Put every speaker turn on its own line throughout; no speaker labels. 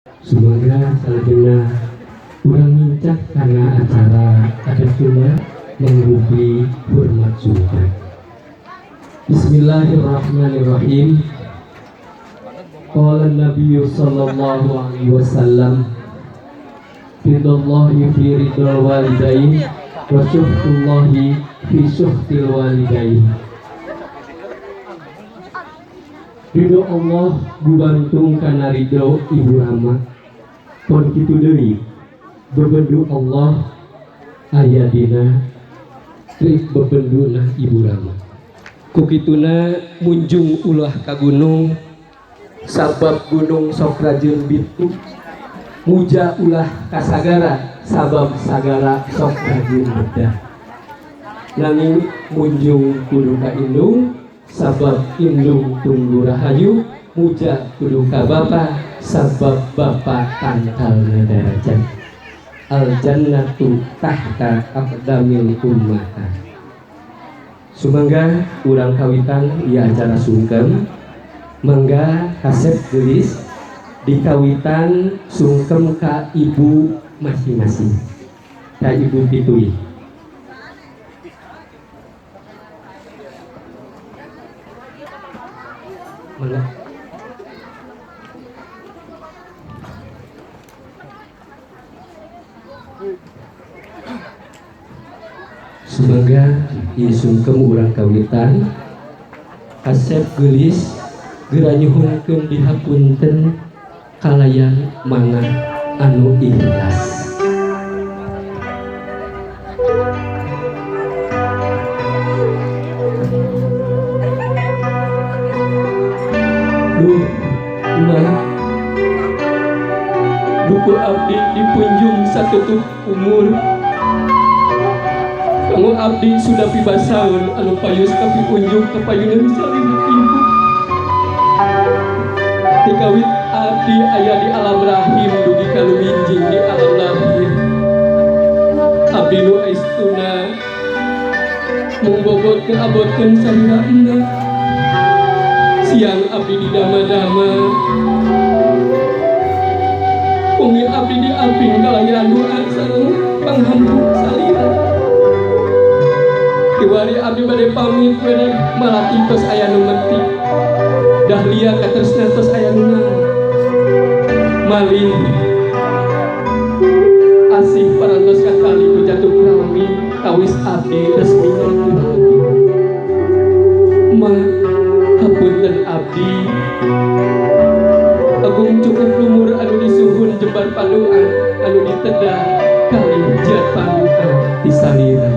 Sumangga salajengna urang nincak kana acara adat Sunda mangrupi hormat sungkem. Bismillahirrahmanirrahim. Qala Nabi sallallahu alaihi wasallam, ridallahi fi ridal walidain wa syuhtullahi fi syuhtil walidain. Ridho Allah gubantung kana ridho ibu rama. Pon kitu deui bebendu Allah aya dina bebenduna ibu rama. Ku kituna munjung ulah ka gunung sabab gunung sok rajeun bitu, muja ulah ka sagara sabab sagara sok rajeun bedah. Nanging munjung kudu ka indung sabab indung tunggu rahayu, muja kudu ka bapa sabab bapa tangkalna darajat. Al jannatu tahta aqdamil ummahat. Sumangga urang kawitan ieu acara sungkem. Mangga kasep geulis dikawitan sungkem ka ibu masing-masing, ka ibu pitui. Mangga. Sumangga ieu sungkem urang kawitan kasep geulis geura nyuhunkeun dihapunten kalayan manah anu ikhlas. Duh, mah duku abdi dipunjung satutup umur. Kamu abdi sudah pibasaun anu payus kapiunjuk kapayunan salina ibu. Tikawit abdi aya di alam rahim dugi kaluminjing di alam lahir. Abdi nu aistuna mung bobot keabotkeun salira endang. Siang abdi di dama-dama, wengi abdi di aping kalahiran doa sareng panghampur salira. Kiwari abdi bade pamit bade malati tos aya nu metik. Dahlia katresna tos aya nu naon. Malih asih parantos kakali ku jatuh krami tawis abdi resmi ngalakuan. Ma hapunten abdi agung cukup lumur anu disuhun jembar panduan anu ditedah kali jiat panduan ti salira.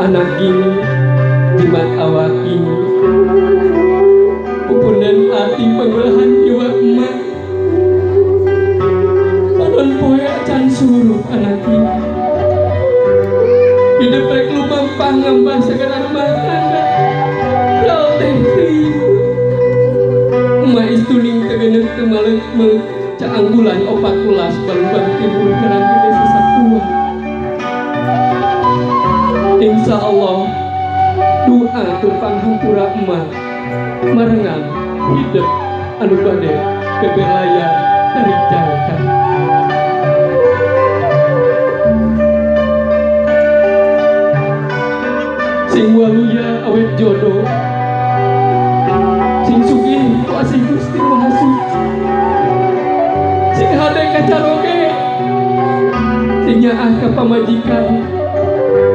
Anak gini jimat awak ini pupunan ati pangulahan jiwa emak panon poe acan suruh anak ini hidup rek lumampah ngambah sagara rumah tangga ral teh teuing emak istuning tegeneuk teu maleuk-meuk caang bulan opat ulas balubang timur karang gede sesakuan. Insya Allah doa tumpang hampura emak marengan hidup anu bade bebelaya tarik jangka. Sing waluya awet jodoh, sing sugih ku asih Gusti Maha Suci, sing hade kacaroge, sing nyaah ka pamajikan,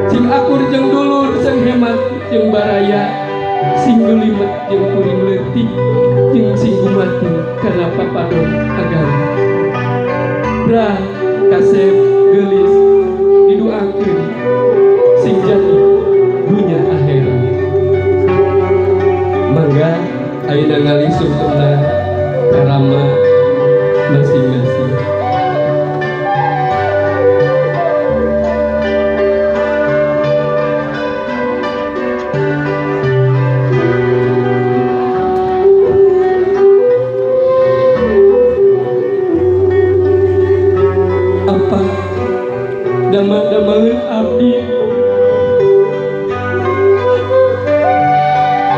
sing akur jeung dulur, sing hemat jeung baraya, sing gelimet jeung kuring leutik, jeung sing gumati kana papadon agama. Bra kasep geulis didoakeun sing jadi dunya akhirat. Mangga ayeuna ngalih sungkemna karama masing-masing. Apa dama-damangeun abdi?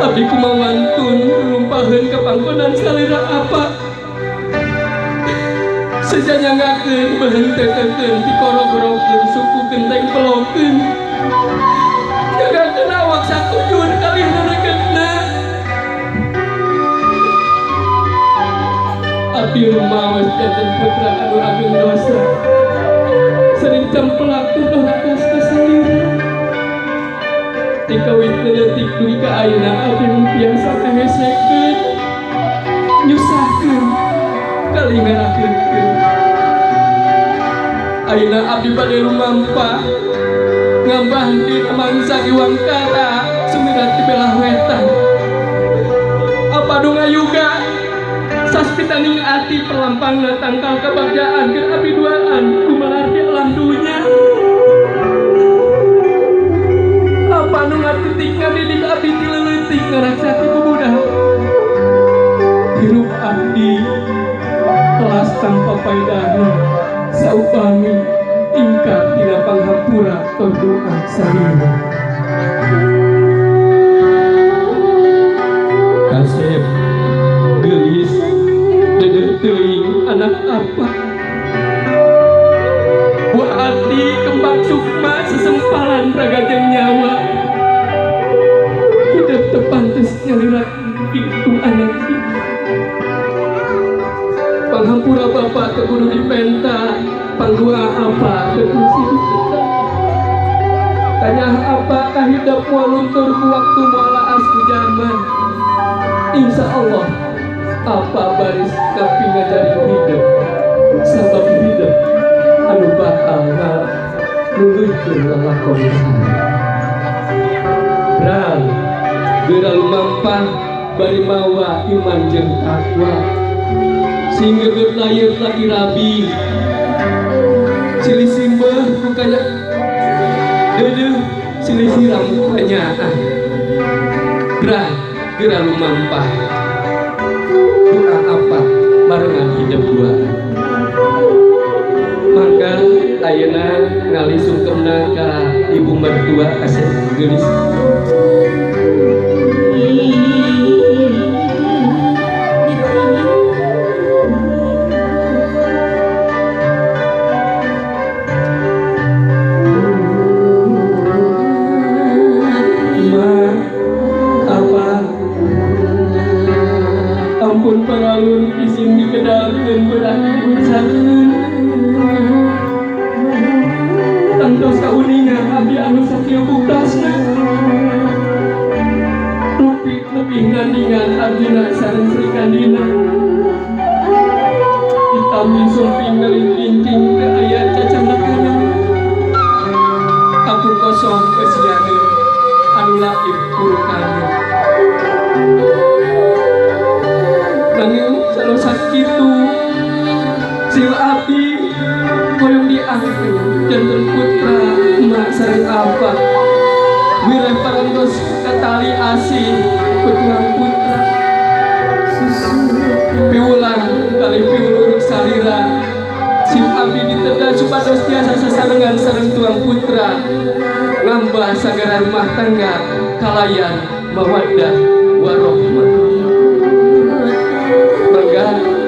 Abdi kumawantun rumpaheun ka pangkonan salira apa sejanyangakeun behentekeun dikorogorokeun suku genteng pelokeun jagakeun awak sakujur kalih rereketna abdi rumaos janten putra anu ageng dosa sering cemplak ku dorakas kasalira tikawit leutik dugi ka ayeuna abdi biasa kahesekeun nyusahkeun kali ngarakeunkeun ayeuna abdi bade lumampah ngambah di mangsa Iwangkara sumirat di belah wetan apa nu ngayuga saspitaning ati perlampangna tangkal kebagjaan keur abdi duaan gumelar di alam dunya apa nu ngatitik ngadidik abdi ti leutik ngaraksa ti bubudah hirup abdi kelas tanpa paedahna saupami ingkar dina panghampura berdoa salira kasep geulis dedeh teuing anak apa buah hati kembang sukma sesempalan raga jeung nyawa hidup teu pantes nyalira itu anak panghampura bapak teu kudu dipenta pangdua apa teu kudu dipenta tanya apa kahidap moal luntur ku waktu moal laas ku zaman insya Allah apa baris kapi ngajari hidup sabab hidup anu bakal nuluykeun lalakon brang geura lumampah bari mawa iman jeung takwa sing gegeut layeut laki rabi silih simbeuh ku kanya deudeuh silih siram ku kanyaah brang geura lumampah doa apa barengan hidup dua mangga ayeuna ngali sungkemna ka ibu mertua kasep geulis. Ma, apa ampun paralun isin dikedalkeun beurang diucapkeun tangtos kauningan abdi anu sakieu buktasna rupi lebih ngandingan abdina sareng Sri Kandina ditami sumping ngalincing teu aya cacandakana aku kosong kesianeun anu laib kurukanna nanging salosa kitu sil abdi hoyong diangkeun janten putra emak sareng apa wireh parantos katali asih ku tuang putra piwulang kali piwuluruk salira sim abdi diteda supados tiasa sasarengan sareng tuang putra ngambah sagara rumah tangga kalayan mawaddah warohmah. Mangga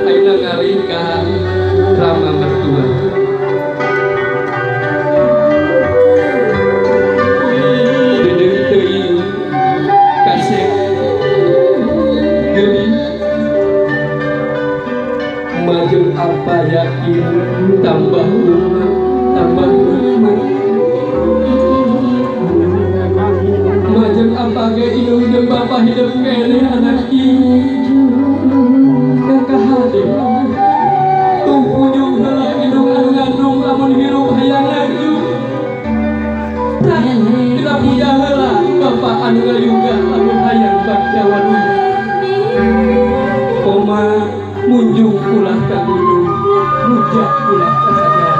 ayeuna ngalih ka rama mertua. Deudeuh teuing kasep geulis majeng apa yakin tambah umat tambah umat majeng apa ge indung jeung bapa hidup keneh anak ieu kahade tuh kunjung heula indung anu ngandung lamun hirup hayang lanjut tidak punya heula bapa anu ngayuga lamun hayang bagja waluya koma munjung ulah ka gunung muja ulah ka sagara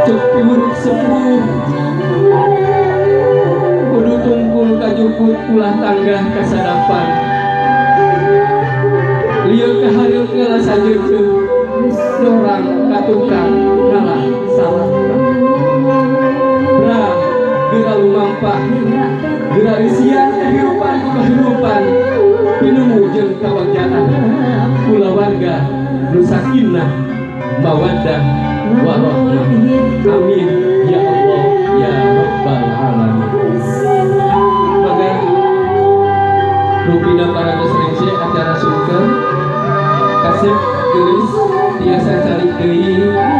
cek piwuruk sepuh kudu tungkul kajukut ulah tanggah kasadapan lieu kahareup ngalah sajeujeuh dorang ka tukang ngalah salah bra geura lumampah geura eusian kahirupan ku kahirupan pinungu jeung kabagjaan. Nu sakinah, mawaddah, warahmah. Amin ya Allah ya Rabbal alamin. Maka rupina para rengse acara sungkem, kasep, geulis, tiasa calik deui.